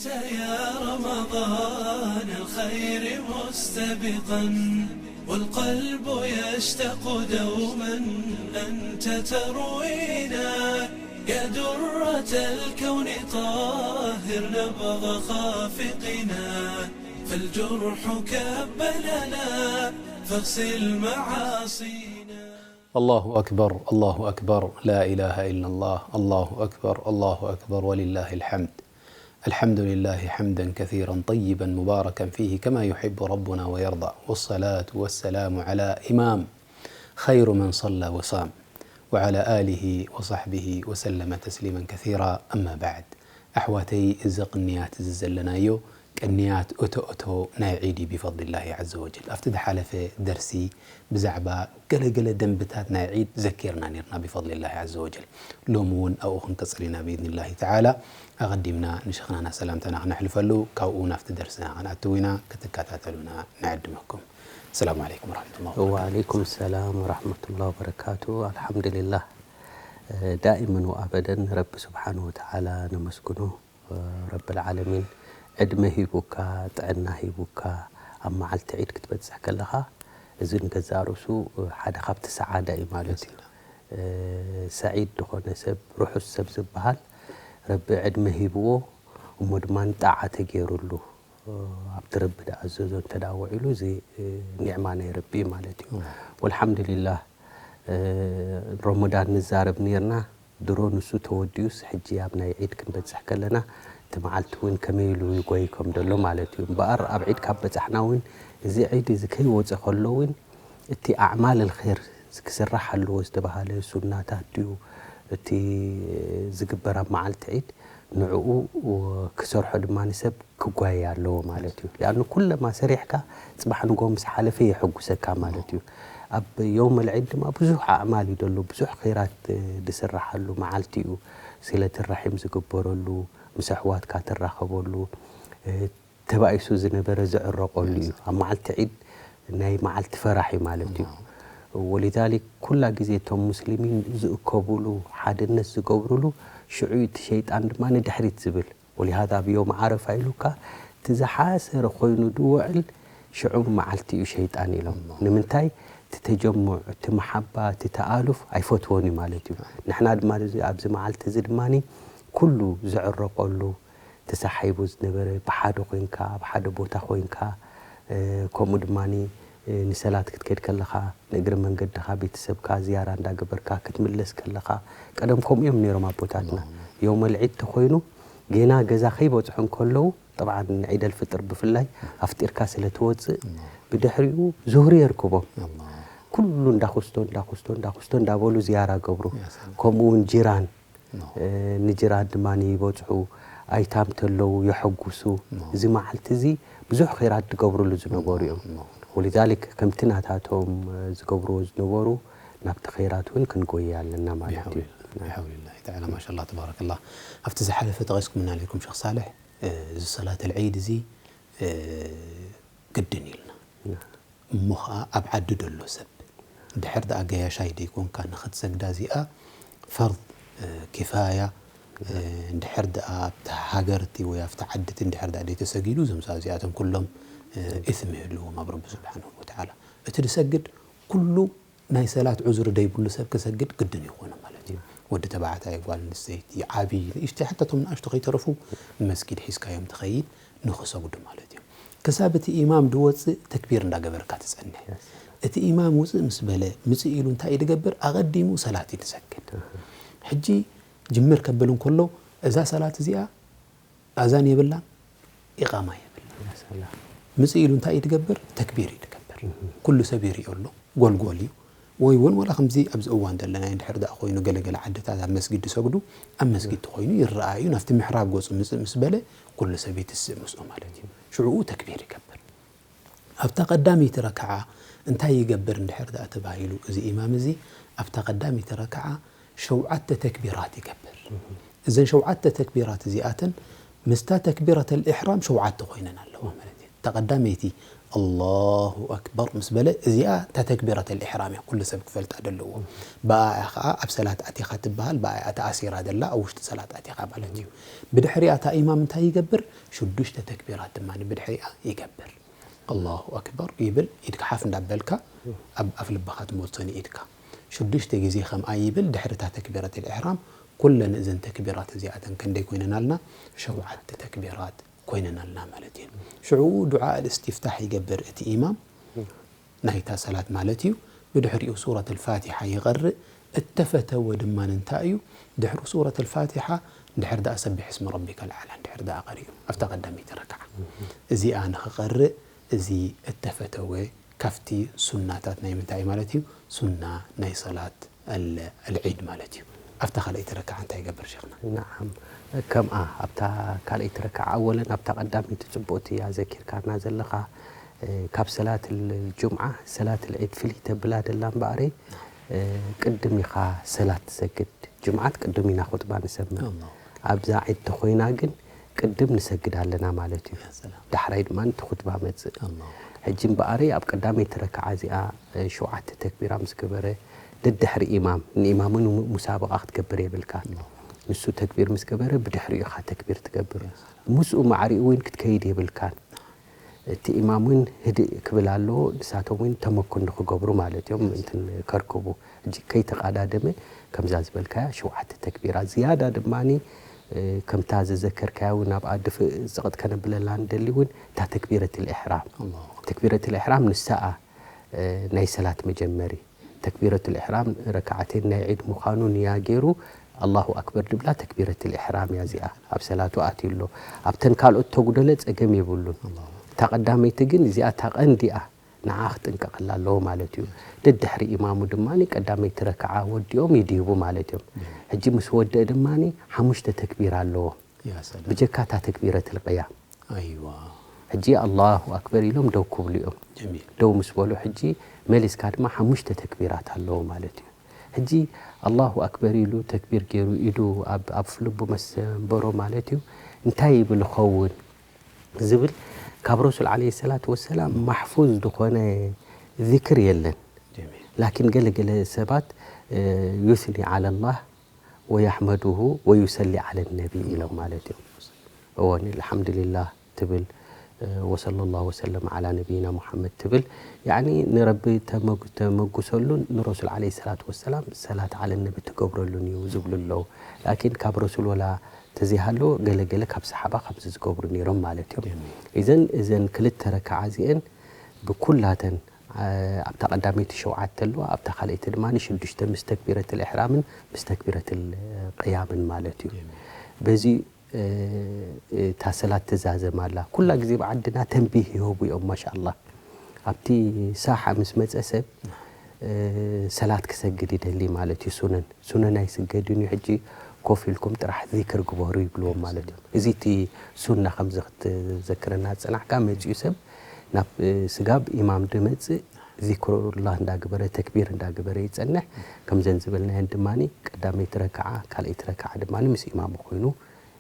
يا رمضان الخير مستبقا، والقلب يشتاق دوما أنت تروينا. يا درة الكون طهر نبض خافقنا، فالجرح كب لنا فاغسل معاصينا. الله أكبر، الله أكبر، لا إله إلا الله، الله أكبر، الله أكبر، ولله الحمد. الحمد لله حمدا كثيرا طيبا مباركا فيه كما يحب ربنا ويرضى، والصلاة والسلام على إمام خير من صلى وصام، وعلى آله وصحبه وسلم تسليما كثيرا. أما بعد، ኣሕዋተይ፣ እዚ ቅንያት እዚ ዘለናዮ ቅንያት እቶ እቶ ናይ ዒድ እዩ ብፈድሊላሂ ዐዘ ወጀል። ኣብቲ ዝሓለፈ ደርሲ ብዛዕባ ገለገለ ደንብታት ናይ ዒድ ዘኪርና ነርና ብፈድሊላሂ ዐዘ ወጀል። ሎሚ እውን ኣብኡ ክንቅጽል ኢና ብኢዝኒላሂ ተዓላ። ኣቐዲምና ንሸኽናና ሰላምታና ክነሕልፈሉ፣ ካብኡ ናብቲ ደርስና ክንኣትው ኢና። ክትከታተሉና ንዕድመኩም። ሰላም ዓለይኩም ወራሕመቱላሂ ወበረካቱ። ወዓለይኩም ሰላም ወራሕመቱላሂ ወበረካቱ። ኣልሓምዱሊላህ። ዳኢመን ወኣበደን ረቢ ስብሓን ወተዓላ ነመስግኖ። ረብል ዓለሚን ዕድመ ሂቡካ፣ ጥዕና ሂቡካ፣ ኣብ መዓልቲ ዒድ ክትበጽሕ ከለኻ፣ እዚ ንገዛእ ርእሱ ሓደ ካብቲ ሰዓዳ እዩ ማለት እዩ። ሰዒድ ዝኾነ ሰብ፣ ርሑስ ሰብ ዝበሃል፣ ረቢ ዕድመ ሂብዎ፣ እሞ ድማ ጣዓ ተገይሩሉ፣ ኣብቲ ረቢ ዝኣዘዞ እንተ ደኣ ውዒሉ፣ እዚ ኒዕማ ናይ ረቢ እዩ ማለት እዩ። ወልሓምዱሊላህ፣ ረመዳን ንዛረብ ኔርና፣ ድሮ ንሱ ተወዲኡስ፣ ሕጂ ኣብ ናይ ዒድ ክንበጽሕ ከለና፣ እቲ መዓልቲ እውን ከመይ ኢሉ ይጎይ ከም ዘሎ ማለት እዩ። እምበኣር፣ ኣብ ዒድ ካብ በጻሕና እውን፣ እዚ ዒድ እዚ ከይወጸ ከሎ እውን፣ እቲ ኣዕማል ኣልኸይር ክስራሕ ኣለዎ ዝተባህለ ሱናታት ድዩ፣ እቲ ዝግበር ኣብ መዓልቲ ዒድ፣ ንዕኡ ክሰርሖ ድማ ንሰብ ክጓየ ኣለዎ ማለት እዩ። ሊኣኑ ኩለማ ሰሪሕካ፣ ጽባሕ ንግሆ ምስ ሓለፈ የሐጉሰካ ማለት እዩ። ኣብ የውመል ዒድ ድማ ብዙሕ ኣዕማል እዩ ዘሎ፣ ብዙሕ ኸይራት ዝስራሓሉ መዓልቲ እዩ። ሲለት ራሒም ዝግበረሉ፣ ምስ ኣሕዋትካ ትራኸበሉ፣ ተባኢሱ ዝነበረ ዝዕረቐሉ እዩ። ኣብ መዓልቲ ዒድ ናይ መዓልቲ ፈራሕ እዩ ማለት እዩ። ወሊዛሊክ ኩላ ግዜ እቶም ሙስሊሚን ዝእከብሉ፣ ሓድነት ዝገብርሉ፣ ሽዑ እቲ ሸይጣን ድማ ንድሕሪት ዝብል። ወሊሃዛ ኣብ ዮም ዓረፋ ኢሉካ፣ እቲ ዝሓሰረ ኮይኑ ዝውዕል ሽዑ መዓልቲ እዩ ሸይጣን ኢሎም። ንምንታይ? እቲ ተጀሙዕ፣ እቲ መሓባ፣ እቲ ተኣሉፍ ኣይፈትዎን እዩ ማለት እዩ። ንሕና ድማ እዚ፣ ኣብዚ መዓልቲ እዚ ድማ ኩሉ ዝዕረቐሉ፣ ተሳሒቡ ዝነበረ፣ ብሓደ ኮይንካ፣ ኣብ ሓደ ቦታ ኮይንካ፣ እ፣ ከምኡ ድማ፣ እ፣ ንሰላት ክትከድ ከለኻ፣ ንእግሪ መንገድኻ ቤተሰብካ ዝያራ እንዳገበርካ ክትምለስ ከለኻ፣ ቀደም ከምኡ እዮም ነይሮም ኣቦታትና። ዮም ኣልዒድ ተኾይኑ፣ ጌና ገዛ ከይበጽሑ እንከለዉ፣ ጠብዓን ዒደል ፍጥር ብፍላይ ኣፍጢርካ ስለ ትወጽእ፣ ብድሕሪኡ ዙህሪ የርክቦም። ኩሉ እንዳኹስቶ፣ እንዳኹስቶ፣ እንዳኹስቶ እንዳበሉ ዝያራ ገብሩ። ያ ሰላም። ከምኡ እውን ጂራን፣ ኖ። እ፣ ንጅራት ድማ ይበጽሑ፣ ኣይታም ተለዉ የሐጉሱ። ኖ። እዚ መዓልቲ እዚ ብዙሕ ኸይራት ዝገብርሉ ዝነበሩ እዮም። ኖ። ወሊዛሊክ ከምቲ ናታቶም፣ እ፣ ዝገብርዎ ዝነበሩ ናብቲ ኸይራት እውን ክንጎይ ኣለና ማለት እዩ። ብሐውሊ-፣ ብሐውሊላሂ ተዓላ፣ ማሻላህ ተባረከላህ። ኣብቲ ዝሓለፈ ጠቒስኩምና ነይርኩም ሸኽ ሳልሕ፣ እ፣ እዚ ሰላት ኣልዒድ እዚ፣ እ፣ ግድን ኢልና። ና። እሞ ኸዓ ኣብ ዓዲ ደሎ ሰብ፣ እንድሕር ደኣ ገያሻይ ደይኮንካ ንኽትሰግዳ እዚኣ ፈርድ፣ እ፣ ኪፋያ፣ እ፣ እንድሕር ደኣ ኣብታ ሃገርቲ ወይ ኣብታ ዓድቲ እንድሕር ደኣ ደይተሰጊዱ፣ እዞም ሰባት እዚኣቶም ኩሎም፣ እ፣ ኢስም ይህልዎም ኣብ ረቢ ስብሓንሁ ወተዓላ። እቲ ዝሰግድ ኩሉ ናይ ሰላት ዑዝሪ ደይብሉ ሰብ ክሰግድ ግድን ይኾኖ ማለት እዩ። ወዲ ተባዕታይ፣ ጓል ኣንስተይቲ፣ ዓብዪ፣ ንእሽተይ፣ ሓታ እቶም ንኣሽቱ ከይተረፉ መስጊድ ሒዝካዮም ትኸይድ ንኽሰግዱ ማለት እዩ። ክሳብ እቲ ኢማም ድወፅእ ተክቢር እንዳገበርካ ትፀንሕ። የስ። እቲ ኢማም ውፅእ ምስ በለ፣ ምፅእ ኢሉ እንታይ እዩ ድገብር? ኣቐዲሙ ሰላት እዩ ድሰግድ። እህ። ሕጂ ጅምር ከብል እንከሎ፣ እዛ ሰላት እዚኣ ኣዛን የብላን፣ ኢቓማ የብላን። ያ ሰላም። ምፅእ ኢሉ እንታይ እዩ ድገብር? ተክቢር እዩ ድገብር። እህ። ኩሉ ሰብ ይሪኦ ኣሎ፣ ጎልጎል እዩ። ወይ እውን ወላ ከምዚ ኣብዚ እዋን ዘለና እንድሕር ደኣ ኮይኑ ገለገለ ዓድታት ኣብ መስጊድ ዝሰግዱ፣ ኣብ መስጊድ ተኾይኑ ይረኣዩ፣ ናብቲ ምሕራብ ገፁ ምፅእ ምስ በለ ኩሉ ሰብ ይትስእ ምስኡ ማለት እዩ። ሽዕኡ ተክቢር ይገብር። ኣብታ ቀዳመይቲ ረክዓ እንታይ ይገብር እንድሕር ደኣ ተባሂሉ፣ እዚ ኢማም እዚ ኣብታ ቀዳመይቲ ረክዓ ሸውዓተ ተክቢራት ይገብር። እዘን ሸውዓተ ተክቢራት እዚኣተን ምስታ ተክቢረተል ኢሕራም ሸውዓተ ኮይነን ኣለዋ ማለት እዩ። ተቐዳመይቲ ኣላሁ ኣክበር ምስ በለ፣ እዚኣ እታ ተክቢረት ኣልኢሕራም እያ፣ ኩሉ ሰብ ክፈልጣ ደለዎ። ብኣያ ኸዓ ኣብ ሰላት ኣቲኻ ትበሃል፣ ብኣያ ተኣሲራ ደላ ኣብ ውሽጢ ሰላት ኣቲኻ ማለት እዩ። ብድሕሪኣ እታ ኢማም እንታይ ይገብር? ሽዱሽተ ተክቢራት ድማ ብድሕሪኣ ይገብር። ኣላሁ ኣክበር ይብል፣ ኢድካ ሓፍ እንዳበልካ ኣብ ኣፍ ልብኻ ትመልሶ ንኢድካ። ሽዱሽተ ግዜ ከምኣ ይብል፣ ድሕሪ እታ ተክቢረት ኣልኢሕራም ኩለን እዘን ተክቢራት እዚኣተን ክንደይ ኮይነናልና? ሸውዓተ ተክቢራት ኮይነናልና ማለት እዩ። ሽዑ ዱዓ ኣልእስቲፍታሕ ይገብር እቲ ኢማም ናይታ ሰላት ማለት እዩ። ብድሕሪኡ ሱረት ኣልፋቲሓ ይቐርእ። እተፈተወ ድማ እንታይ እዩ? ድሕሪ ሱረት ኣልፋቲሓ እንድሕር ደኣ ሰቢሕ እስመ ረቢከ ኣልኣዕላ እንድሕር ደኣ ቀሪኡ ኣብታ ቀዳመይቲ ረክዓ እዚኣ ንኽቐርእ፣ እዚ እተፈተወ ካብቲ ሱናታት ናይ ምንታይ ማለት እዩ? ሱና ናይ ሰላት ኣል-፣ ኣልዒድ ማለት እዩ። ኣብታ ካልኣይቲ ረክዓ እንታይ ይገብር ሸኽና? ነዓም፣ ከምኣ ኣብታ ካልኣይቲ ረክዓ ኣወለን ኣብታ ቀዳመይቲ ጽቡቕቲ እያ ዘኪርካና ዘለኻ። እ፣ ካብ ሰላት ል-፣ ጁምዓ ሰላት ልዒድ ፍልይ ተብላ ደላ እምበኣረይ፣ እ፣ ቅድም ኢኻ ሰላት ትሰግድ። ጁምዓት ቅድም ኢና ኹጥባ ንሰምዕ። ኣላሁ። ኣብዛ ዒድ ተኾይና ግን ቅድም ንሰግድ ኣለና ማለት እዩ። ያ ሰላም። ዳሕራይ ድማ እቲ ኹጥባ መጽእ። ኣላሁ። ሕጂ እምበኣረይ ኣብ ቀዳመይቲ ረክዓ እዚኣ፣ እ፣ ሸውዓተ ተክቢራ ምስ ገበረ፣ ደድሕሪ ኢማም፣ ንኢማም እውን ሙ-፣ ሙሳበቓ ክትገብር የብልካን። ኣላሁ። ንሱ ተክቢር ምስ ገበረ፣ ብድሕሪኡ ኢኻ ተክቢር ትገብር። ያ ሰላም። ምስኡ ማዕሪኡ እውን ክትከይድ የብልካን። እቲ ኢማም እውን ህድእ ክብል ኣለዎ፣ ንሳቶም እውን ተመኩን ንኽገብሩ ማለት እዮም፣ እንትን ከርክቡ። ሕጂ ከይተቓዳደመ፣ ከምዛ ዝበልካያ ሸውዓተ ተክቢራ ዝያዳ ድማኒ፣ እ፣ ከምታ ዘዘከርካያ እውን ኣብኣ ድፍእ ዝቕጥ ከነብለላ ንደሊ እውን፣ እታ ተክቢረት ልኢሕራም። ኣላሁ ኣክበር። ተክቢረት ልኢሕራም ንሳኣ፣ እ፣ ናይ ሰላት መጀመሪ። ተክቢረቱል ኢሕራም ረክዓተይን ናይ ዒድ ምዃኑ ንያ ገይሩ ኣላሁ ኣክበር ድብላ ተክቢረቱል ኢሕራም እያ እዚኣ። ኣብ ሰላቱ ኣትዩ ኣሎ። ኣብተን ካልኦት ተጉደለ ጸገም የብሉን። ኣላሁ። እታ ቀዳመይቲ ግን እዚኣ እታ ቀንዲ እያ። ንዓ ክጥንቀቐላ ኣለዎ ማለት እዩ። ደድሕሪ ኢማሙ ድማ ቀዳመይቲ ረክዓ ወዲኦም ይድይቡ ማለት እዮም። ሕጂ ምስ ወደአ ድማ ሓሙሽተ ተክቢር ኣለዎ። ያ ሰላም። ብጀካ እታ ተክቢረቱል ቅያም። ኣይዋ። ሕጂ ኣላሁ ኣክበር ኢሎም ደው ክብሉ እዮም። ጀሚል። ደው ምስ በሉ ሕጂ መሊስካ ድማ ሓሙሽተ ተክቢራት ኣለዎ ማለት እዩ። ሕጂ ኣላሁ ኣክበር ኢሉ ተክቢር ገይሩ ኢዱ ኣብ፣ ኣብ ኣፍልቡ መሰንበሮ ማለት እዩ። እንታይ ይብል ይኸውን ዝብል ካብ ረሱል ዓለይሂ ሰላቱ ወሰላም ማሕፉዝ ዝኾነ ዚክር የለን። ጀሚል። ላኪን ገለ ገለ ሰባት፣ እ፣ ዩስኒ ዓለላህ ወየሕመዱሁ ወዩሰሊ ዓለ ነቢ ኢሎም ማለት እዮም። እወ፣ ኣልሓምዱሊላህ ትብል፣ እ፣ ወሰለላሁ ወሰለም ዓላ ነቢይና ሙሓመድ ትብል፣ ያዕኒ ንረቢ ተመግ-፣ ተመጉሰሉን ንረሱል ዓለይሂ ሰላቱ ወሰላም ሰላት ዓለ ነቢ ትገብረሉን እዩ ዝብሉ ኣለዉ። ላኪን ካብ ረሱል ወላ ተዘይሃለወ ገለ ገለ ካብ ሰሓባ ከምዚ ዝገብሩ ነይሮም ማለት እዮም። ጀሚል። እዘን፣ እዘን ክልተ ረክዓ እዚአን ብኩላተን፣ እ፣ ኣብታ ቀዳመይቲ ሸውዓተ ኣለዋ፣ ኣብታ ካልኣይቲ ድማ ሽዱሽተ ምስ ተክቢረትል ኢሕራምን ምስ ተክቢረትል ቅያምን ማለት እዩ። ጀሚል። በዚ፣ እ፣ እታ ሰላት ትዛዘም ኣላ። ኩላ ግዜ ብዓድና ተንቢህ ይህቡ እዮም፣ ማሻኣላህ። ኣብቲ ሳሓ ምስ መጸ ሰብ፣ እ፣ ሰላት ክሰግድ ይደሊ ማለት እዩ። ሱነን፣ ሱነን ኣይስገድን እዩ። ሕጂ ኮፍ ኢልኩም ጥራሕ ዚክር ግበሩ ይብልዎም ማለት እዩ። እዚ እቲ ሱና ከምዚ ክትዘክረና ዝጸናሕካ መጺኡ ሰብ ናብ፣ እ፣ ስጋብ ኢማም ድመጽእ ዚክሩላህ እንዳግበረ፣ ተክቢር እንዳግበረ ይጸንሕ። ከምዘን ዝበልናየን ድማኒ ቀዳመይቲ ረክዓ፣ ካልኣይቲ ረክዓ ድማኒ ምስ ኢማሙ ኮይኑ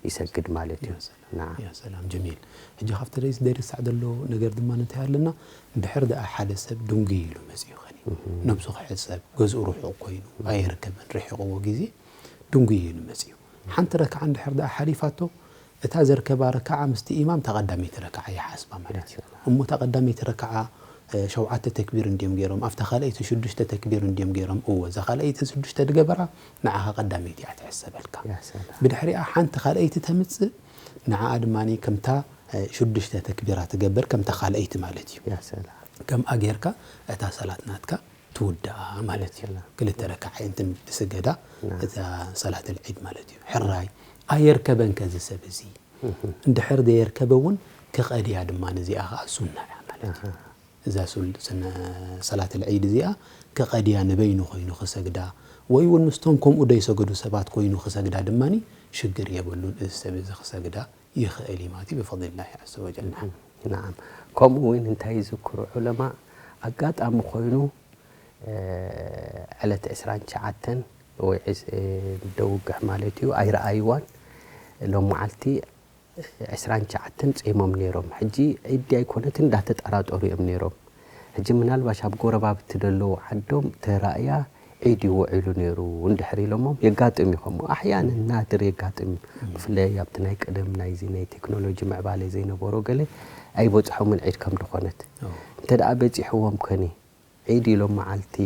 ይሰግድ ማለት እዩ። ያ ሰላም። ናዓ። ያ ሰላም፣ ጀሚል። ሕጂ ካብቲ ርእስ ደርሳዕ ዘሎ ነገር ድማ እንታይ ኣለና? እንድሕር ደኣ ሓደ ሰብ ድንጉይ ኢሉ መጺኡ ኸኒ፣ እህ። ነብሱ ክሕሰብ፣ ገዝኡ ርሑቕ ኮይኑ፣ ኣይርከብን፣ ርሒቕዎ ግዜ ድንጉይ ኢሉ መጺኡ። ሓንቲ ረክዓ እንድሕር ደኣ ሓሊፋቶ፣ እታ ዘርከባ ረክዓ ምስቲ ኢማም እታ ቀዳመይቲ ረክዓ ይሓስባ ማለት እዩ። ያ ሰላም። እሞ እታ ቀዳመይቲ ረክዓ እ፣ ሸውዓተ ተክቢር እንድዮም ገይሮም፣ ኣብታ ካልኣይቲ ሽዱሽተ ተክቢር እንድዮም ገይሮም። እወ፣ እዛ ካልኣይቲ ሽዱሽተ ድገበራ፣ ንዓኻ ቀዳመይቲ እያ ትሕሰበልካ። ያ ሰላም። ብድሕሪኣ ሓንቲ ካልኣይቲ ተምጽእ፣ ንዓኣ ድማኒ ከምታ፣ እ፣ ሽዱሽተ ተክቢራ ትገብር፣ ከምታ ካልኣይቲ ማለት እዩ። ያ ሰላም። ከምኣ ጌርካ እታ ሰላት ናትካ ትውድኣ ማለት እዩ። ያ ሰላም። ክልተ ረካዓ እንትን ዝስገዳ ናም። እታ ሰላት ኣልዒድ ማለት እዩ። ሕራይ ኣየርከበን ከዚ ሰብ እዚ። እህ። እንድሕር ዘየርከበ እውን ክቐድያ ድማ ነዚኣ ኸኣ ሱና እያ ማለት እዩ። ኣሃ። እዛ ሱል-፣ ስነ-፣ ሰላት ኣልዒድ እዚኣ ክቐድያ ንበይኑ ኮይኑ ክሰግዳ፣ ወይ እውን ምስቶም ከምኡ ዘይሰገዱ ሰባት ኮይኑ ክሰግዳ ድማኒ ሽግር የብሉን። እዚ ሰብ እዚ ክሰግዳ ይኽእል እዩ ማለት እዩ፣ ብፈድሊላሂ ዐዘ ወጀል። ናዓም። ናዓም። ከምኡ እውን እንታይ ይዝክሩ ዑለማ፣ ኣጋጣሚ ኮይኑ፣ እ፣ ዕለት ዕስራን ትሽዓተን ወይ ዕስ-፣ እ፣ ደውግሕ ማለት እዩ፣ ኣይረኣይዋን። ሎም መዓልቲ ዕስራን ትሽዓተን ጾይሞም ነይሮም። ሕጂ ዒድ ኣይኮነትን እንዳተጠራጠሩ እዮም ነይሮም። ሕጂ ምናልባሽ ኣብ ጎረባብቲ ዘለዉ ዓዶም ተራእያ ዒድ ይውዕሉ ነይሩ እንድሕር ኢሎሞም የጋጥም እዩ። ከምኡ ኣሕያንን ናድር የጋጥም እዩ። ብፍላይ ኣብቲ ናይ ቀደም ናይዚ ናይ ቴክኖሎጂ ምዕባለ ዘይነበሮ ገለ ኣይበጽሖምን ዒድ ከም ድኾነት። እንተ ደኣ በጺሕዎም ከኒ ዒድ ኢሎም መዓልቲ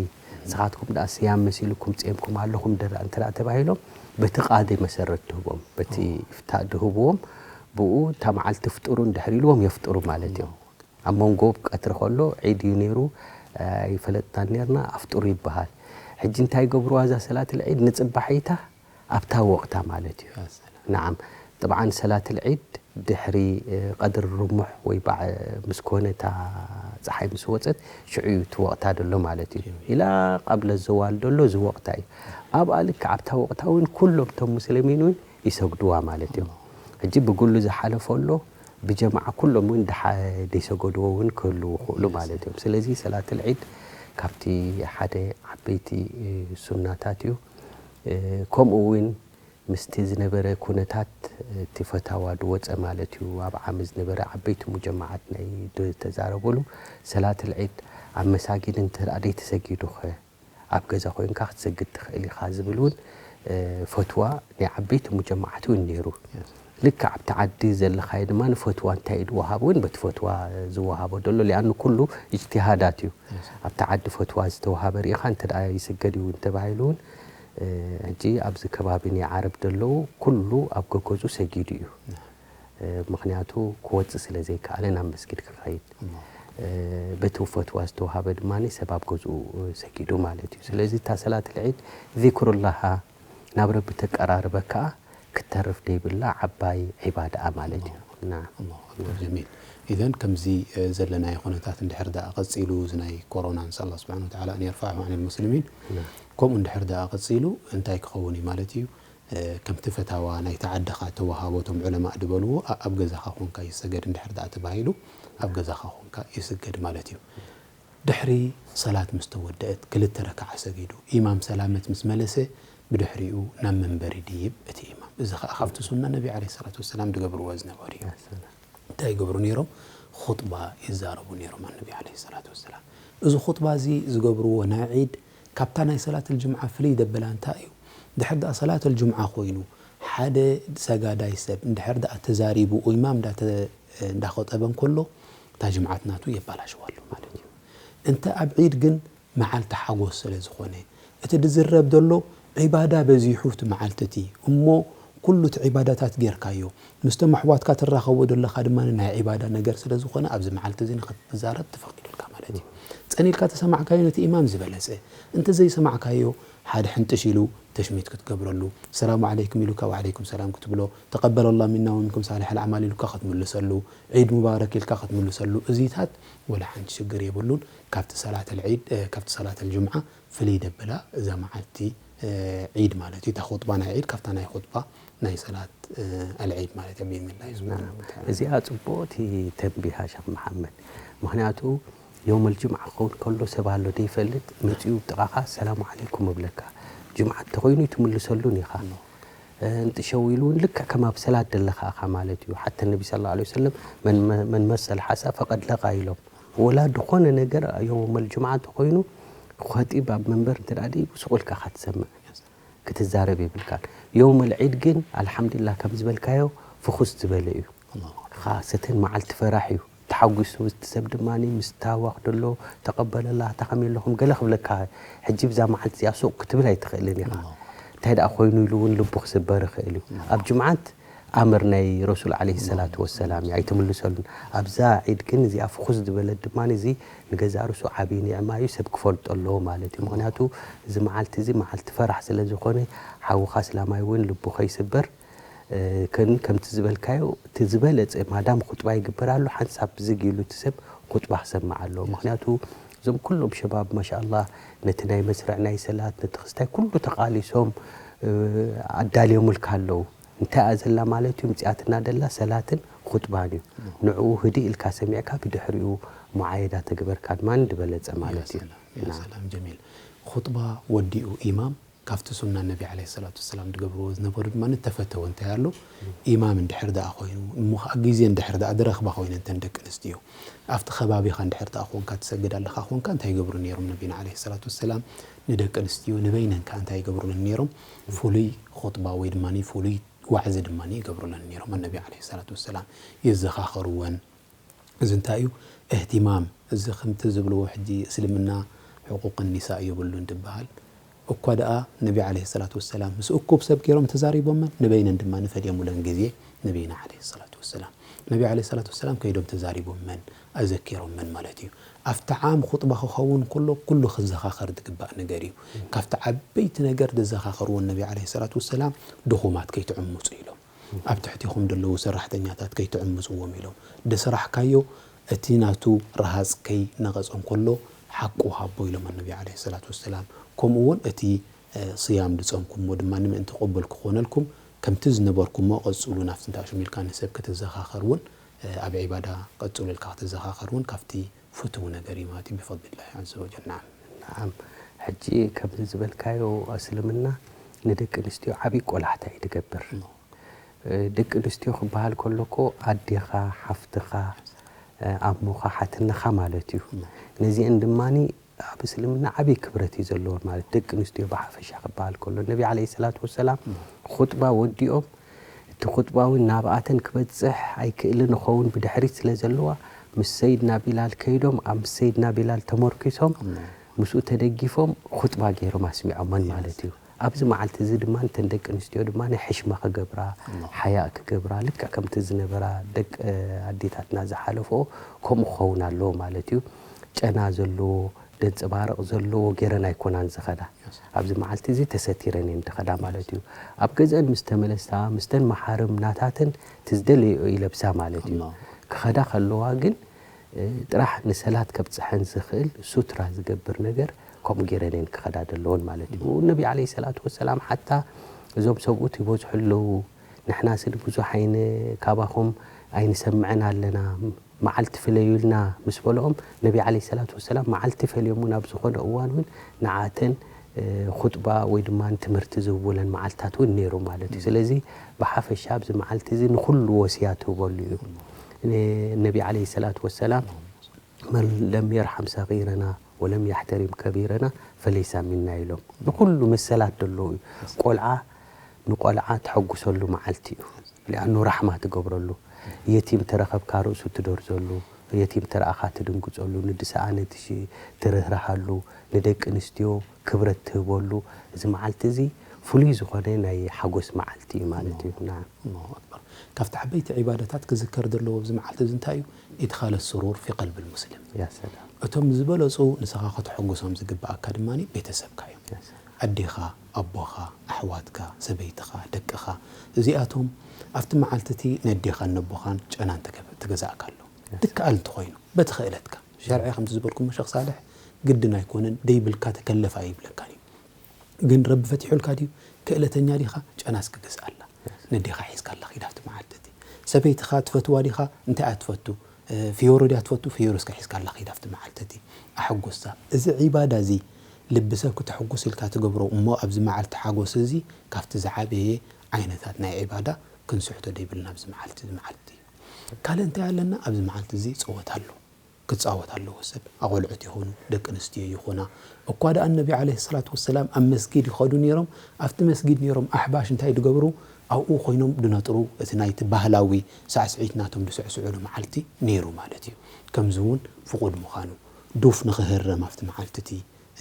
ንስኻትኩም ደኣ ስያም መሲልኩም ጾምኩም ኣለኹም ደኣ እንተ ደኣ ተባሂሎም በቲ ቃዲ መሰረት ትህቦም፣ በቲ ኢፍታእ ድህብዎም ብኡ እታ መዓልቲ ፍጥሩ እንድሕር ኢልዎም የፍጥሩ ማለት እዮም። ኣብ መንጎ ቀትሪ ከሎ ዒድ እዩ ነይሩ ኣይፈለጥናን ነርና ኣፍጥሩ ይበሃል። ሕጂ እንታይ ይገብርዋ እዛ ሰላት ልዒድ ንጽባሒታ ኣብታ ወቕታ ማለት እዩ። ናዓም ጥብዓን ሰላት ልዒድ ድሕሪ ቀድሪ ርሙሕ ወይ ባዕ ምስ ኮነ እታ ፀሓይ ምስ ወፀት ሽዑ እዩ እቲ ወቕታ ደሎ ማለት እዩ። ኢላ ቃብለ ዘዋል ደሎ እዚ ወቕታ እዩ። ኣብኣ ልክዕ ኣብታ ወቕታ እውን ኩሎም እቶም ሙስሊሚን እውን ይሰግድዋ ማለት እዮም። ሕጂ ብግሉ ዝሓለፎ ኣሎ ብጀማዓ ኩሎም እውን ደይሰገድዎ እውን ክህልዉ ይኽእሉ ማለት እዮም። ስለዚ ሰላት ልዒድ ካብቲ ሓደ ዓበይቲ ሱናታት እዩ። ከምኡ እውን ምስቲ ዝነበረ ኩነታት እቲ ፈታዋ ድወፀ ማለት እዩ። ኣብ ዓሚ ዝነበረ ዓበይቲ ሙጀማዓት ናይ ዝተዛረበሉ ሰላት ልዒድ ኣብ መሳጊድ እንተ ደኣ ደይተሰጊዱኸ ኣብ ገዛ ኮይንካ ክትሰግድ ትኽእል ኢኻ ዝብል እውን ፈትዋ ናይ ዓበይቲ ሙጀማዓት እውን ነይሩ። ልክዕ ኣብቲ ዓዲ ዘለኻዮ ድማ ንፈትዋ እንታይ እዩ ዝወሃብ እውን በቲ ፈትዋ ዝወሃቦ ዘሎ ሊኣኑ ኩሉ እጅትሃዳት እዩ። ኣብቲ ዓዲ ፈትዋ ዝተወሃበ ርኢኻ እንተ ደኣ ይስገድ እዩ እንተባሂሉ እውን ሕጂ ኣብዚ ከባቢ ናይ ዓረብ ዘለዉ ኩሉ ኣብ ገገዙ ሰጊዱ እዩ። ምኽንያቱ ክወፅእ ስለ ዘይከኣለ ናብ መስጊድ ክኸይድ በቲ ፈትዋ ዝተውሃበ ድማ ሰብ ኣብ ገዝኡ ሰጊዱ ማለት እዩ። ስለዚ እታ ሰላት ልዒድ ዚክሩላሃ ናብ ረቢ ተቀራርበ ከዓ ክትተርፍ ደይብላ ዓባይ ዒባዳኣ ማለት እዩ። ናም። ጀሚል ኢዘን ከምዚ ዘለናዮ ኩነታት እንድሕር ደኣ ቀፂሉ እዚ ናይ ኮሮና ንስኣል ስብሓን ወተዓላ ኣን የርፋዕሁ ዓን ልሙስሊሚን ከምኡ እንድሕር ደኣ ቀፂሉ እንታይ ክኸውን እዩ ማለት እዩ? ከምቲ ፈታዋ ናይቲ ዓድኻ ተወሃቦ እቶም ዑለማእ ዝበልዎ ኣብ ገዛኻ ኮንካ ይሰገድ እንድሕር ደኣ ተባሂሉ ኣብ ገዛኻ ኮንካ ይስገድ ማለት እዩ። ድሕሪ ሰላት ምስ ተወደአት ክልተ ረክዓ ሰጊዱ ኢማም ሰላመት ምስ መለሰ ብድሕሪኡ ናብ መንበር ይድይብ እቲ ኢማም። እዚ ኸዓ ካብቲ ሱና ነቢ ዓለይሂ ሰላቱ ወሰላም ዝገብርዎ ዝነበሩ እዩ። እንታይ ይገብሩ ነይሮም? ኹጥባ ይዛረቡ ነይሮም ኣነቢ ዓለይሂ ሰላቱ ወሰላም። እዚ ኹጥባ እዚ ዝገብርዎ ናይ ዒድ ካብታ ናይ ሰላት ልጅምዓ ፍልይ ደበላ እንታይ እዩ? ድሕር ደኣ ሰላት ልጅምዓ ኮይኑ ሓደ ሰጋዳይ ሰብ እንድሕር ደኣ ተዛሪቡ ኢማም እንዳኸጠበ እንከሎ እታ ጅምዓት ናቱ የባላሽዋ ኣሎ ማለት እዩ። እንተ ኣብ ዒድ ግን መዓልቲ ሓጎስ ስለ ዝኾነ እቲ ድዝረብ ዘሎ ዒባዳ በዚሑ እቲ መዓልቲ እቲ እሞ ኩሉ እቲ ዒባዳታት ጌርካዮ ምስቶም ኣሕዋትካ ትራኸቦ ዘለኻ ድማ ናይ ዒባዳ ነገር ስለ ዝኾነ ኣብዚ መዓልቲ እዚ ንኽትዛረብ ተፈቒዱልካ ማለት እዩ። ጸኒልካ ተሰማዕካዮ ነቲ ኢማም ዝበለጸ፣ እንተ ዘይሰማዕካዮ ሓደ ሕንጥሽ ኢሉ ተሽሚት ክትገብረሉ፣ ሰላሙ ዓለይኩም ኢሉካ ወዓለይኩም ሰላም ክትብሎ፣ ተቀበለ ላህ ሚና ወሚንኩም ሳሊሕ ኣልኣዕማል ኢሉካ ክትምልሰሉ፣ ዒድ ሙባረክ ኢልካ ክትምልሰሉ እዚታት ወላ ሓንቲ ሽግር የብሉን። ካብቲ ሰላት ልዒድ ካብቲ ሰላት ልጅምዓ ፍልይ ደብላ እዛ መዓልቲ ዒድ ማለት እዩ። እታ ኹጥባ ናይ ዒድ ካብታ ናይ ኹጥባ ናይ ሰላት ኣልዒድ ማለት እያ ብኢዝኒላሂ ስብሓነሁ ወተዓላ። እዚኣ ፅቡቕቲ ተንቢሃ ሸኽ መሓመድ። ምኽንያቱ የውመል ጅምዓ ክኸውን ከሎ ሰብ ኣሎ ደይፈልጥ መፂኡ ጥቓኻ ሰላሙ ዓለይኩም እብለካ። ጅምዓ እንተኾይኑ ኣይትምልሰሉን ኢኻ። እንጥሸው ኢሉ እውን ልክዕ ከም ኣብ ሰላት ደለኻ ኢኻ ማለት እዩ። ሓተ ነቢ ስለ ላ ወሰለም መን መሰል ሓሳ ፈቀድ ለቃ ኢሎም። ወላ ድኾነ ነገር የውመል ጅምዓ እንተኾይኑ ኸጢብ ኣብ መንበር እንተ ደኣ ደይቡ ሱቕ ኢልካ ኢኻ ትሰምዕ። ክትዛረብ የብልካን። የውመል ዒድ ግን ኣልሓምዱሊላህ ከም ዝበልካዮ ፍኹስ ዝበለ እዩ። ኻሰተን መዓልቲ ፈራሕ እዩ። ተሓጒሱ እቲ ሰብ ድማ ምስታዋኽ ደሎ ተቐበለላ እታ ከመይ ኣለኹም ገለ ክብለካ ሕጂ ብዛ መዓልቲ እዚኣ ሱቕ ክትብል ኣይትኽእልን ኢኻ። እንታይ ደኣ ኮይኑ ኢሉ እውን ልቡ ክስበር ይኽእል እዩ። ኣብ ጅምዓት ኣምር ናይ ረሱል ዓለይሂ ሰላቱ ወሰላም እዩ ኣይትምልሰሉን። ኣብዛ ዒድ ግን እዚኣ ፍኹስ ዝበለት ድማ እዚ ንገዛእ ርእሱ ዓብዪ ኒዕማ እዩ፣ ሰብ ክፈልጦ ኣለዎ ማለት እዩ። ምኽንያቱ እዚ መዓልቲ እዚ መዓልቲ ፈራሕ ስለ ዝኾነ ሓውኻ እስላማይ እውን ልቡ ከይስበር ከን ከምቲ ዝበልካዮ እቲ ዝበለፀ ማዳም ኹጥባ ይግበር ኣሎ ሓንሳብ ዝግ ኢሉ እቲ ሰብ ኹጥባ ክሰምዕ ኣለዎ። ምኽንያቱ እዞም ኩሎም ሸባብ ማሻኣላህ ነቲ ናይ መስርዕ ናይ ሰላት ነቲ ክስታይ ኩሉ ተቓሊሶም ኣዳልዮምልካ ኣለዉ። እንታይ እያ ዘላ ማለት እዩ ምፅኣትና ደላ ሰላትን ኹጥባን እዩ። ንዕኡ ህድእ ኢልካ ሰሚዕካ ብድሕሪኡ ሙዓየዳ ተግበርካ ድማ ንድበለፀ ማለት እዩ። ሰላም ጀሚል። ኹጥባ ወዲኡ ኢማም ካብቲ ሱና ነቢ ዓለይሂ ሰላቱ ወሰላም ዝገብርዎ ዝነበሩ ድማ እተፈተወ እንታይ ኣሎ? ኢማም እንድሕር ደኣ ኮይኑ፣ እሞ ኸዓ ግዜ እንድሕር ደኣ ዝረኽባ ኮይነን እተን ደቂ ኣንስትዮ፣ ኣብቲ ከባቢኻ እንድሕር ደኣ ኮንካ ትሰግድ ኣለኻ ኮንካ፣ እንታይ ይገብሩ ነይሮም ነቢና ዓለይሂ ሰላቱ ወሰላም? ንደቂ ኣንስትዮ ንበይነን ከኣ እንታይ ይገብሩለን ነይሮም? ፍሉይ ኹጥባ ወይ ድማ ፍሉይ ዋዕዚ ድማ ይገብሩለን ነይሮም። ኣነቢ ዓለይሂ ሰላቱ ወሰላም የዘኻኸርወን። እዚ እንታይ እዩ? እህትማም። እዚ ከምቲ ዝብልዎ ሕጂ እስልምና ሕቁቅ ኒሳ የብሉን ድበሃል። እኳ ደኣ ነቢ ዓለይሂ ሰላቱ ወሰላም ምስ እኩብ ሰብ ገይሮም ተዛሪቦመን፣ ንበይነን ድማ ንፈልየሙለን ግዜ ነቢና ዓለይሂ ሰላቱ ወሰላም። ነቢ ዓለይሂ ሰላቱ ወሰላም ከይዶም ተዛሪቦመን፣ ኣዘኪሮመን ማለት እዩ። ኣብቲ ዓም ኹጥባ ክኸውን ከሎ ኩሉ ክዘኻኸር ዝግባእ ነገር እዩ። ካብቲ ዓበይቲ ነገር ዘዘኻኸርዎ ነቢ ዓለይሂ ሰላቱ ወሰላም ድኹማት ከይትዕምፁ ኢሎም። ኣብ ትሕቲኹም ዘለዉ ሰራሕተኛታት ከይትዕምፅዎም ኢሎም። ደስራሕካዮ እቲ ናቱ ረሃፅ ከይነቐፀ እንከሎ ሓቁ ሃቦ ኢሎም ኣነቢ ዓለይሂ ሰላቱ ወሰላም። ከምኡ እውን እቲ እ፣ ስያም ዝፀምኩሞ ድማ ንምእንቲ ቅቡል ክኾነልኩም ከምቲ ዝነበርኩሞ ቀፅሉ ናብቲ እንታይ ሽም ኢልካ ንሰብ ከተዘኻኸር እውን እ፣ ኣብ ዒባዳ ቀፅሉ ኢልካ ከተዘኻኸር እውን ካብቲ ፍትው ነገር እዩ ማለት እዩ ብፈድልላሂ ዐዘ ወጀል። ናዓም። ናዓም። ሕጂ ከምዚ ዝበልካዮ እስልምና ንደቂ ኣንስትዮ ዓብዪ ቆላሕታ እዩ ዝገብር። ደቂ ኣንስትዮ ክበሃል ከሎ እኮ ኣዴኻ፣ ሓፍትኻ፣ ኣሞኻ፣ ሓትነኻ ማለት እዩ። ነዚአን ድማ ኣብ እስልምና ዓብዪ ክብረት እዩ ዘለወን ማለት ደቂ ኣንስትዮ ብሓፈሻ ክበሃል ከሎ ነቢ ዓለይሂ ሰላቱ ወሰላም ኹጥባ ወዲኦም እቲ ኹጥባ እውን ናብኣተን ክበፅሕ ኣይክእልን ይኸውን ብድሕሪት ስለ ዘለዋ ምስ ሰይድና ቢላል ከይዶም ኣብ ምስ ሰይድና ቢላል ተመርኪሶም ምስኡ ተደጊፎም ኹጥባ ገይሮም ኣስሚዖመን ማለት እዩ። ኣብዚ መዓልቲ እዚ ድማ እተን ደቂ ኣንስትዮ ድማ ናይ ሕሽማ ክገብራ ሓያእ ክገብራ ልክዕ ከምቲ ዝነበራ ደቂ ኣዴታትና ዝሓለፈኦ ከምኡ ክኸውን ኣለዎ ማለት እዩ። ጨና ዘለዎ ደንፀባርቕ ዘለዎ ገይረን ኣይኮናን ዝኸዳ። ኣብዚ መዓልቲ እዚ ተሰቲረን እየን ዝኸዳ ማለት እዩ። ኣብ ገዝአን ምስ ተመለሳ ምስተን መሓርም ናታተን እቲ ዝደለየኦ ይለብሳ ማለት እዩ። ክኸዳ ከለዋ ግን ጥራሕ ንሰላት ከብፅሐን ዝኽእል ሱትራ ዝገብር ነገር ከምኡ ገይረን እየን ክኸዳ ዘለወን ማለት እዩ። ነቢ ዓለይሂ ሰላቱ ወሰላም ሓታ እዞም ሰብኡት ይበዝሑ ኣለዉ፣ ንሕናስ ብዙሕ ኣይን ካባኹም ኣይንሰምዕን ኣለና፣ መዓልቲ ፍለዩልና ምስ በልኦም ነቢ ዓለይሂ ሰላቱ ወሰላም መዓልቲ ፈልዮም እውን ኣብ ዝኾነ እዋን እውን ንዓተን ኹጥባ ወይ ድማ ትምህርቲ ዝህቡለን መዓልታት እውን ነይሩ ማለት እዩ። ስለዚ ብሓፈሻ ኣብዚ መዓልቲ እዚ ንኹሉ ወስያ ትህበሉ እዩ። ነቢ ዓለይሂ ሰላቱ ወሰላም መን ለም የርሓም ሰጊረና ወለም የሕተሪም ከቢረና ፈለይሳ ሚና ኢሎም። ንኹሉ መሰላት ዘለዎ እዩ። ቆልዓ ንቆልዓ ተሐጉሰሉ መዓልቲ እዩ። ሊኣኑ ራሕማ ትገብረሉ። የቲም ተረኸብካ ርእሱ ትደርዘሉ፣ የቲም ተረኣኻ ትድንግፀሉ፣ ንድሰኣነ ትርህርሃሉ፣ ንደቂ ኣንስትዮ ክብረት ትህበሉ። እዚ መዓልቲ እዚ ፍሉይ ዝኾነ ናይ ሓጎስ መዓልቲ እዩ ማለት እዩ። ናዓም። ኣላሁ ኣክበር። ካብቲ ዓበይቲ ዒባዳታት ክዝከር ዘለዎ ኣብዚ መዓልቲ እዚ እንታይ እዩ? ኢድኻለ ስሩር ፊ ቀልቢ ልሙስሊም። ያ ሰላም። እቶም ዝበለፁ ንስኻ ከተሐጉሶም ዝግብኣካ ድማ ቤተሰብካ እዮም። ኣዴኻ፣ ኣቦኻ፣ ኣሕዋትካ፣ ሰበይትኻ፣ ደቅኻ፣ እዚኣቶም ኣብቲ መዓልቲ እቲ ነዴኻን ነቦኻን ጨናን ትገዛእካ ኣሎ። ትከኣል እንተኾይኑ በቲ ክእለትካ። ሸርዒ ከምቲ ዝበልኩሞ ሸኽ ሳልሕ ግድን ኣይኮነን፣ ደይብልካ ተከለፍ ኣይብለካን እዩ። ግን ረቢ ፈቲሑልካ ድዩ? ክእለተኛ ዲኻ? ጨናስ ክገዝኣላ። ነዴኻ ሒዝካላ ኺድ ኣብቲ መዓልቲ እቲ። ሰበይትኻ ትፈትዋ ዲኻ? እንታይ እያ ትፈቱ? ፍዮሮ ድያ ትፈቱ? ፍዮሮ እስከ ሒዝካላ ኺድ ኣብቲ መዓልቲ እቲ። ኣሐጉሳ። እዚ ዒባዳ እዚ ልቢ ሰብ ክተሐጉስ ኢልካ ትገብሮ እሞ ኣብዚ መዓልቲ ሓጎስ እዚ ካብቲ ዝዓበየ ዓይነታት ናይ ዒባዳ ክንስሕቶ ደይብልና ኣብዚ መዓልቲ እዚ መዓልቲ እዩ። ካልእ እንታይ ኣለና? ኣብዚ መዓልቲ እዚ ፀወታ ኣሎ። ክፃወት ኣለዎ ሰብ ኣቆልዑት ይኹኑ ደቂ ኣንስትዮ ይኹና እኳ ደኣ ነቢ ዓለይሂ ሰላቱ ወሰላም ኣብ መስጊድ ይኸዱ ነይሮም ኣብቲ መስጊድ ነይሮም ኣሕባሽ እንታይ ድገብሩ ኣብኡ ኮይኖም ድነጥሩ እቲ ናይቲ ባህላዊ ሳዕስዒት ናቶም ድስዕስዑሉ መዓልቲ ነይሩ ማለት እዩ ከምዚ እውን ፍቑድ ምዃኑ ዱፍ ንኽህረም ኣብቲ መዓልቲ እቲ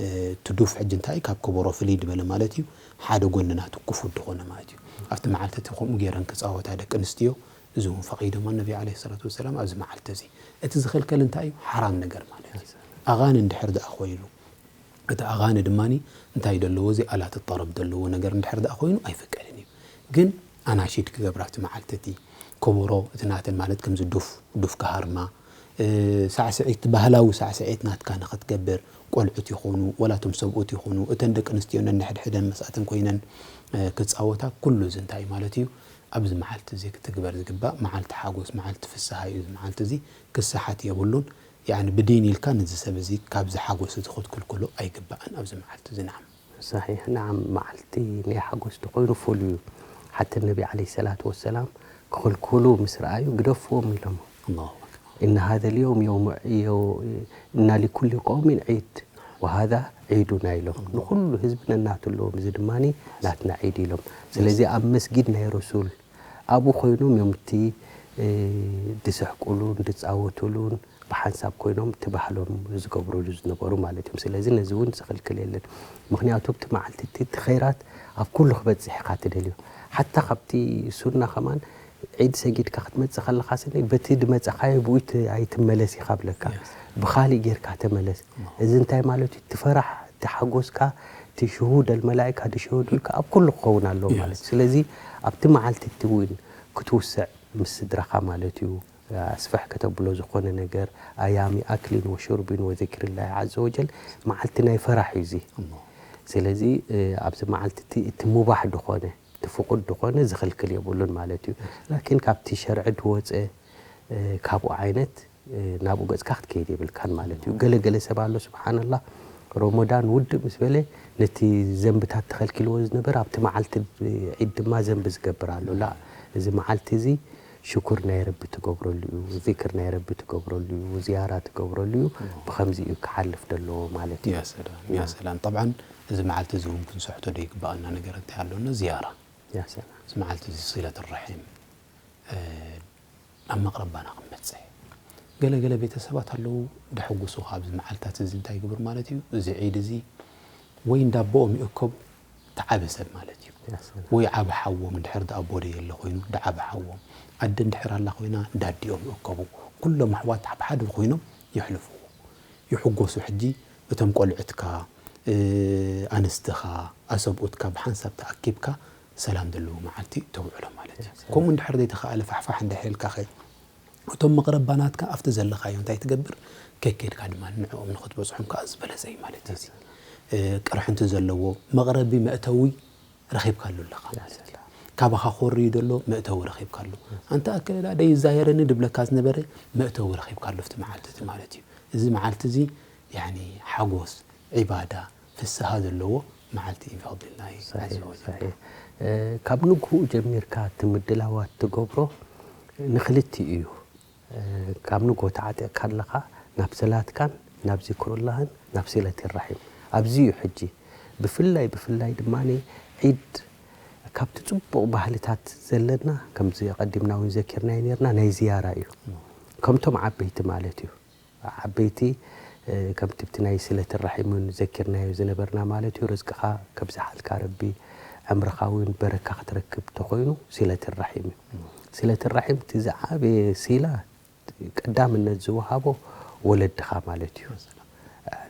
እቲ ዱፍ ሕጂ እንታይ ካብ ከበሮ ፍልይ ድበለ ማለት እዩ ሓደ ጎኒ ናቱ ክፉት ድኾነ ማለት እዩ ኣብቲ መዓልቲ እቲ ከምኡ ገይረን ክፃወታ ደቂ ኣንስትዮ እዚ እውን ፈቒዶሞ ነቢ ዓለይሂ ሰላቱ ወሰላም ኣብዚ መዓልቲ እዚ። እቲ ዝኽልከል እንታይ እዩ? ሓራም ነገር ማለት እዩ። ኣቓኒ እንድሕር ደኣ ኮይኑ እቲ ኣቓኒ ድማ እንታይ ደለዎ እዚ ኣላት ጠረብ ደለዎ ነገር እንድሕር ደኣ ኮይኑ ኣይፍቀድን እዩ። ግን ኣናሺድ ክገብራ ኣብቲ መዓልቲ እቲ ከበሮ እቲ ናተን ማለት ከምዚ ዱፍ ዱፍ ክሃርማ ሳዕስዒት ባህላዊ ሳዕስዒት ናትካ ንኽትገብር ቆልዑት ይኹኑ ወላ እቶም ሰብኡት ይኹኑ እተን ደቂ ኣንስትዮ ነንሕድሕደን ምስኣተን ኮይነን ክፃወታ ኩሉ እዚ እንታይ ማለት እዩ ኣብዚ መዓልቲ እዚ ክትግበር ዝግባእ መዓልቲ ሓጎስ መዓልቲ ፍስሃ እዩ እዚ መዓልቲ እዚ ክሰሓት የብሉን ያኒ ብዲን ኢልካ ነዚ ሰብ እዚ ካብዚ ሓጎስ እዚ ክትክልክሎ ኣይግባእን ኣብዚ መዓልቲ እዚ ናዓም صحيح نعم መዓልቲ ናይ ሓጎስ ተኾይኑ ፍሉይ እዩ። ሓቲ ነቢ عليه الصلاة والسلام ክኽልክሉ ምስ ረኣዩ ግደፍዎም ኢሎም። الله أكبر إن هذا اليوم يوم يو إن لكل قوم عيد وهذا عيدنا ኢሎም። ንኹሉ ህዝቢ ነናቱ ኣለዎም፣ እዚ ድማ ናትና ዒድ ኢሎም። ስለዚ ኣብ መስጊድ ናይ ረሱል ኣብኡ ኮይኖም እዮም እቲ ድስሕቁሉን ድፃወቱሉን ብሓንሳብ ኮይኖም እቲ ባህሎም ዝገብሩሉ ዝነበሩ ማለት እዮም። ስለዚ ነዚ እውን ዝኽልክል የለን። ምክንያቱ ኣብቲ መዓልቲ እቲ እቲ ኸይራት ኣብ ኩሉ ክበፅሕ ኢኻ ትደልዮ። ሓታ ካብቲ ሱና ከማን ዒድ ሰጊድካ ክትመፅእ ከለኻ ስኒ በቲ ድመፀኻዮ ብኡ ኣይትመለስ ኢኻ ብለካ። ብኻሊእ ጌርካ ተመለስ። እዚ እንታይ ማለት እዩ? እቲ ፈራሕ፣ እቲ ሓጎስካ፣ እቲ ሽሁድ ኣልመላኢካ ድሸሁዱልካ ኣብ ኩሉ ክኸውን ኣለዎ ማለት እዩ። ስለዚ ኣብቲ መዓልቲ እቲ እውን ክትውስዕ ምስ ስድራኻ ማለት እዩ። ኣስፍሕ ከተብሎ ዝኾነ ነገር ኣያሚ ኣክሊን ወሹርቢን ወዚክርላሂ ዓዘ ወጀል መዓልቲ ናይ ፈራሕ እዩ እዚ። ስለዚ ኣብዚ መዓልቲ እቲ እቲ ሙባሕ ድኾነ እቲ ፍቁድ ድኾነ ዝኽልክል የብሉን ማለት እዩ። ላኪን ካብቲ ሸርዒ ድወፀ ካብኡ ዓይነት ናብኡ ገፅካ ክትከይድ የብልካን ማለት እዩ። ገለ ገለ ሰብ ኣሎ ስብሓንላህ ሮሞዳን ውድእ ምስ በለ ነቲ ዘንብታት ተኸልኪልዎ ዝነበረ ኣብቲ መዓልቲ ዒድ ድማ ዘንቢ ዝገብር ኣሎ። ላ እዚ መዓልቲ እዚ ሽኩር ናይ ረቢ ትገብረሉ እዩ፣ ዚክር ናይ ረቢ ትገብረሉ እዩ፣ ዝያራ ትገብረሉ እዩ። ብኸምዚ እዩ ክሓልፍ ዘለዎ ማለት እዩ። ያ ሰላም ያ ሰላም። ጠብዓን እዚ መዓልቲ እዚ እውን ክንሰሕቶ ዶ ይግባኣና ነገር እንታይ ኣሎና ዝያራ ያ ሰላም። እዚ መዓልቲ እዚ ሲለት ራሒም ኣብ መቕረባና ክንበፅሕ ገለ ገለ ቤተሰባት ኣለዉ ደሐጉሱ ኣብዚ መዓልታት እዚ እንታይ ይግብር ማለት እዩ እዚ ዒድ እዚ ወይ እንዳቦኦም ይእከቡ ተዓበ ሰብ ማለት እዩ ወይ ዓቢ ሓዎም እንድሕር ዳኣቦ ደየለ ኮይኑ ዳዓቢ ሓዎም ኣደ እንድሕር ኣላ ኮይና እንዳዲኦም ይእከቡ ኩሎም ኣሕዋት ኣብ ሓደ ኮይኖም የሕልፍዎ ይሕጎሱ ሕጂ እቶም ቆልዕትካ ኣንስትኻ ኣሰብኡትካ ብሓንሳብ ተኣኪብካ ሰላም ዘለዎ መዓልቲ ተውዕሎ ማለት እዩ። ከምኡ እንድሕር ዘይተኻእለ ፋሕፋሕ እንድሕር ኢልካ ኸ እቶም መቕረባ ናትካ ኣብቲ ዘለኻዮ እንታይ ትገብር ከይከድካ ድማ ንዕኦም ንኽትበፅሖም ከዓ ዝበለፀ እዩ ማለት እዩ። ቅርሕንቲ ዘለዎ መቕረቢ መእተዊ ረኺብካሉ ኣለኻ ማለት እዩ። ካባኻ ኮርዩ ዘሎ መእተዊ ረኺብካሉ። ኣንታ ኣከለ ደኣ ደይዛየረኒ ድብለካ ዝነበረ መእተዊ ረኺብካሉ ኣብቲ መዓልቲ እቲ ማለት እዩ። እዚ መዓልቲ እዚ ያኒ ሓጎስ፣ ዒባዳ፣ ፍስሃ ዘለዎ መዓልቲ እዩ ብፈድሊላሂ ዐዘ ወጀል። ካብ ንግሆኡ ጀሚርካ እቲ ምድላዋት ትገብሮ ንኽልቲኡ እዩ። ካብ ንግሆ ተዓጢቕካ ኣለኻ ናብ ሰላትካን ናብ ዚክሩላህን ናብ ሲለት ራሒም ኣብዚ እዩ ሕጂ ብፍላይ ብፍላይ ድማ ዒድ ካብቲ ፅቡቕ ባህልታት ዘለና ከምዚ ቀዲምና እውን ዘኪርናዮ ነርና ናይ ዝያራ እዩ ከምቶም ዓበይቲ ማለት እዩ ዓበይቲ ከምቲ ብቲ ናይ ስለት ራሒም እውን ዘኪርናዮ ዝነበርና ማለት እዩ ርዝቅኻ ከብዝሓልካ ረቢ ዕምርኻ እውን በረካ ክትረክብ ተኮይኑ ስለት ራሒም እዩ ስለት ራሒም እቲ ዝዓበየ ሲላ ቀዳምነት ዝወሃቦ ወለድኻ ማለት እዩ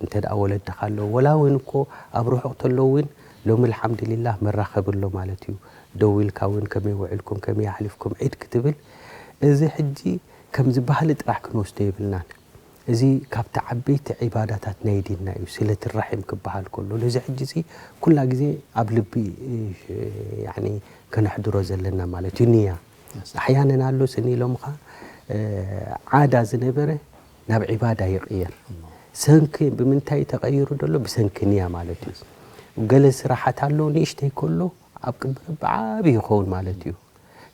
እንተ ደኣ ወለድኻ ኣለዉ ወላ እውን እኮ ኣብ ርሑቕ ተለዉ እውን ሎሚ ኣልሓምዱሊላህ መራኸቢ ኣሎ ማለት እዩ ደው ኢልካ እውን ከመይ ውዕልኩም ከመይ ኣሕሊፍኩም ዒድ ክትብል እዚ ሕጂ ከምዚ ባህሊ ጥራሕ ክንወስዶ የብልናን። እዚ ካብቲ ዓበይቲ ዒባዳታት ናይ ዲንና እዩ። ሲለት ራሒም ክበሃል ከሎ ነዚ ሕጂ እዚ ኩላ ግዜ ኣብ ልቢ ያኒ ከነሕድሮ ዘለና ማለት እዩ። ንያ ኣሕያነን ኣሎ ስኒ ኢሎምኻ ዓዳ ዝነበረ ናብ ዒባዳ ይቕየር። ሰንኪ ብምንታይ ተቐይሩ ዘሎ? ብሰንኪ ንያ ማለት እዩ። ገለ ስራሓት ኣለዉ ንእሽተይ ከሎ ኣብ ቅድሚ ረቢ ዓቢ ይኸውን ማለት እዩ።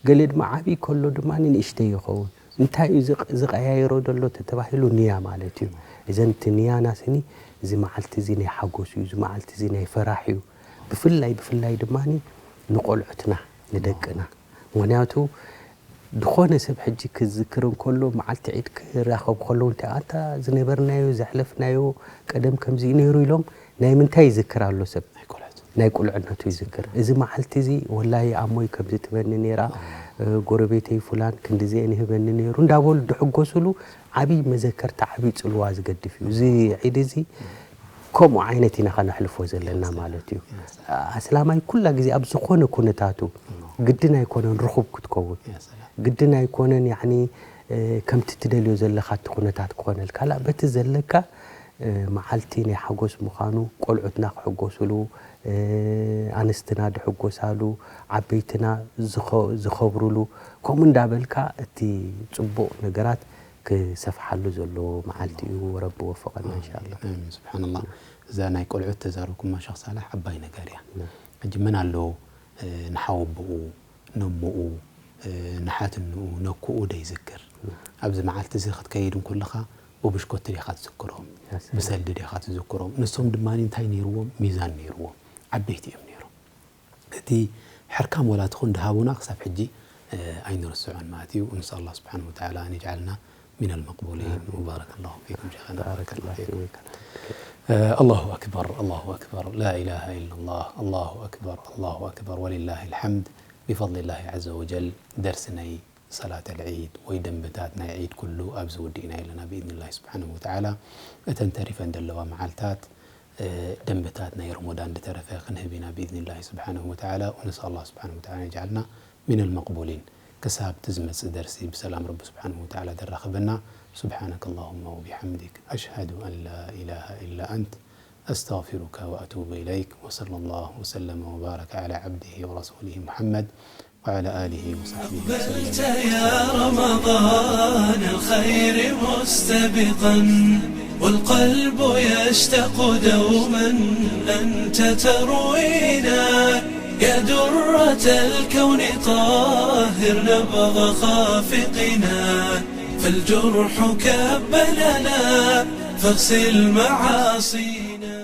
ገለ ድማ ዓብዪ ከሎ ድማ ንእሽተይ ይኸውን። እንታይ እዩ ዝቐያይሮ ዘሎ ተተባሂሉ ንያ ማለት እዩ። እዘን እቲ ንያና ስኒ እዚ መዓልቲ እዚ ናይ ሓጎስ እዩ፣ እዚ መዓልቲ እዚ ናይ ፈራሕ እዩ። ብፍላይ ብፍላይ ድማ ንቆልዑትና ንደቅና ምክንያቱ ዝኾነ ሰብ ሕጂ ክዝክር እንከሎ መዓልቲ ዒድ ክራኸቡ ከለዉ እንታይ ኣንታ ዝነበርናዮ ዘሕለፍናዮ ቀደም ከምዚ ነይሩ ኢሎም ናይ ምንታይ ይዝክር ኣሎ ሰብ ናይ ቁልዕነቱ ይዝክር። እዚ መዓልቲ እዚ ወላሂ ኣሞይ ከምዚ ትበኒ ነይራ፣ ጎረቤተይ ፉላን ክንድዚኤን ይህበኒ ነይሩ እንዳበሉ ድሕጎስሉ ዓብዪ መዘከርታ ዓብዪ ፅልዋ ዝገድፍ እዩ። እዚ ዒድ እዚ ከምኡ ዓይነት ኢና ከነሕልፎ ዘለና ማለት እዩ። ኣስላማይ ኩላ ግዜ ኣብ ዝኾነ ኩነታቱ ግድን ኣይኮነን ርኹብ ክትከውን ግድን ኣይኮነን ያኒ ከምቲ ትደልዮ ዘለኻ እቲ ኩነታት ክኾነልካ ላ በቲ ዘለካ መዓልቲ ናይ ሓጎስ ምዃኑ ቆልዑትና ክሕጎስሉ ኣንስትና ድሕጎሳሉ ዓበይትና ዝኸብሩሉ ከምኡ እንዳበልካ እቲ ፅቡቕ ነገራት ክሰፍሓሉ ዘለዎ መዓልቲ እዩ። ረቢ ወፍቐና እንሻላ። ስብሓንላ እዛ ናይ ቆልዑት ተዛረብኩማ ሸኽ ሳላሕ ዓባይ ነገር እያ። ሕጂ መን ኣሎ ንሓወቦኡ፣ ነሞኡ፣ ንሓትንኡ፣ ነኩኡ ደይዝክር? ኣብዚ መዓልቲ እዚ ክትከይድ እንኩልኻ ብብሽኮቲ ዲኻ ትዝክሮም፣ ብሰልዲ ዲኻ ትዝክሮም? ንሶም ድማ እንታይ ነይርዎም? ሚዛን ነይርዎም። ዓበይቲ እዮም ነይሮም። እቲ ሕርካም ወላ ትኹን ድሃቡና ክሳብ ሕጂ ኣይንርስዖን ማለት እዩ። ونسأل الله سبحانه وتعالى أن يجعلنا من المقبولين. وبارك الله فيكم شيخنا. بارك الله فيك. الله أكبر، الله أكبر، لا إله إلا الله، الله أكبر، الله أكبر، ولله الحمد، بفضل الله عز وجل። درس ናይ صلاة العيد ወይ ደንበታት ናይ ዒድ ኩሉ ኣብዚ ወዲእና ኣለና بإذن الله سبحانه وتعالى። እተን ተሪፈን ዘለዋ መዓልታት ደንበታት ናይ ረመዳን ዝተረፈ ክንህብ ኢና بإذن الله سبحانه وتعالى። ونسأل الله سبحانه وتعالى أن يجعلنا من المقبولين. ክሳብ እቲ ዝመጽእ ደርሲ ብሰላም ረቢ ስብሓንሁ ወተዓላ ዘራኽበና። سبحانك اللهم وبحمدك، أشهد أن لا إله إلا أنت، أستغفرك وأتوب إليك. وصلى الله وسلم وبارك على عبده ورسوله محمد وعلى آله وصحبه وسلم. أقبلت يا رمضان الخير مستبقا، والقلب يشتاق دوما أنت تروينا. يا درة الكون طهر نبض خافقنا، فالجرح كب لنا فاغسل معاصينا.